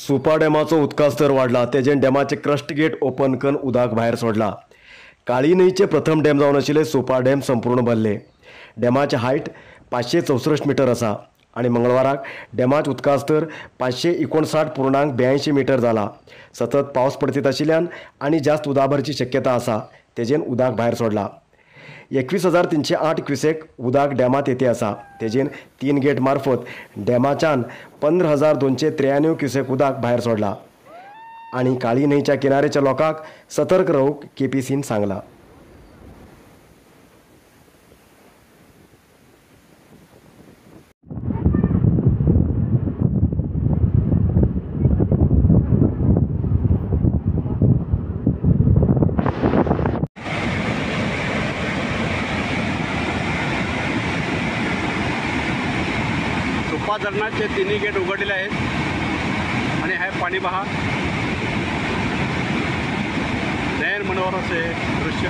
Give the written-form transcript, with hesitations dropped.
सुपा डॅमाचो उदका स्तर वाडला. तेजेन डॅमाचे क्रस्ट गेट ओपन करून उदक भायर सोडला. काळी न्हंयचे प्रथम डॅम जावन आशिल्ले सुपा डॅम संपूर्ण भरले. डॅमाचे हायट 564 मिटर आसा आनी मंगळवाराक डॅमाचे उदका स्तर 559.82 मिटर जाला. सतत पावस पडतीत आशिल्ल्यान आनी जास्त उदक भरची शक्यता आसा. तेजेन उदक भायर सोडला. 21,308 क्युसेक उदक डॅमांत येते आसा. तेजेन 3 गेट मार्फत डॅमाच्यान 15,293 क्युसेक उदक भायर सोडला आनी काळी न्हंयच्या किनाऱ्याच्या लोकांक सतर्क रावूंक केपीसीन सांगला. सुपा धरणाचे तिन्ही गेट उघडलेले आहेत आणि हे पाणी पहा, नयन मनोहर असे दृश्य.